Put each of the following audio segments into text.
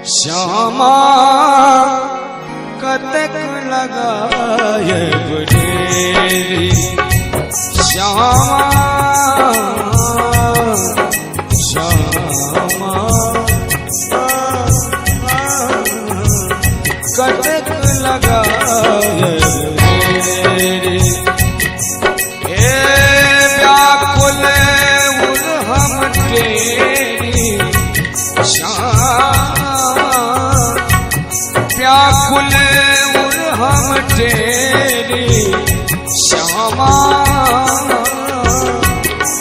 श्यामा कतक लगायब ढेरी, श्यामा श्यामा कतक लगायब ढेरी। हे व्याकुल उर हम टेरी, श्यामा व्याकुल उर हम टेरी, श्यामा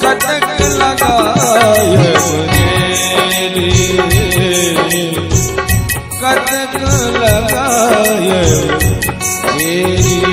कतक लगायब ढेरी, कतक लगायब ढेरी।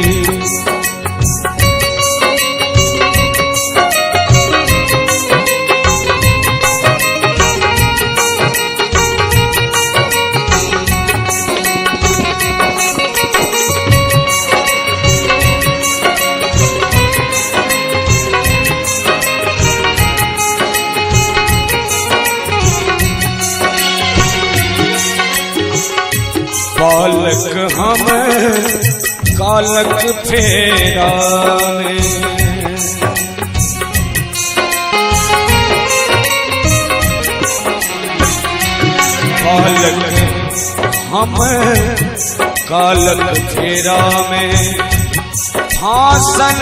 बालक हम कालक फेरा में, बालक हम कालक फेरा में, फासल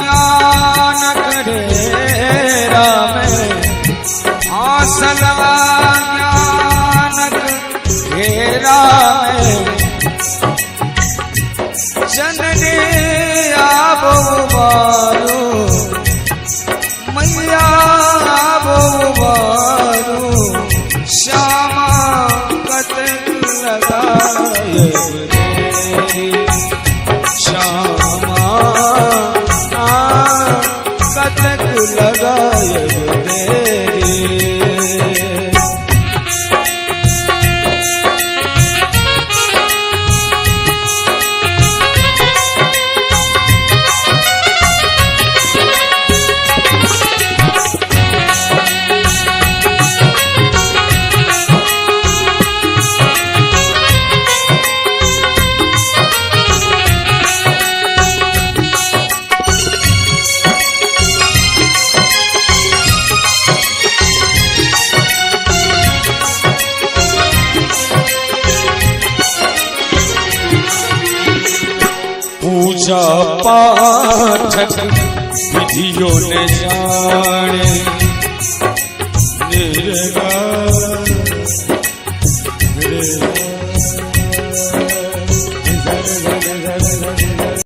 ज्ञानक घेरा में, फासल ज्ञानक घेरा में। जननी आबो बारू, मैया आबो बारू, श्यामा कतक लगायब ढेरी, श्यामा कतक लगायब ढेरी। पूजा पाठक विधियों ने जाने, निर्गा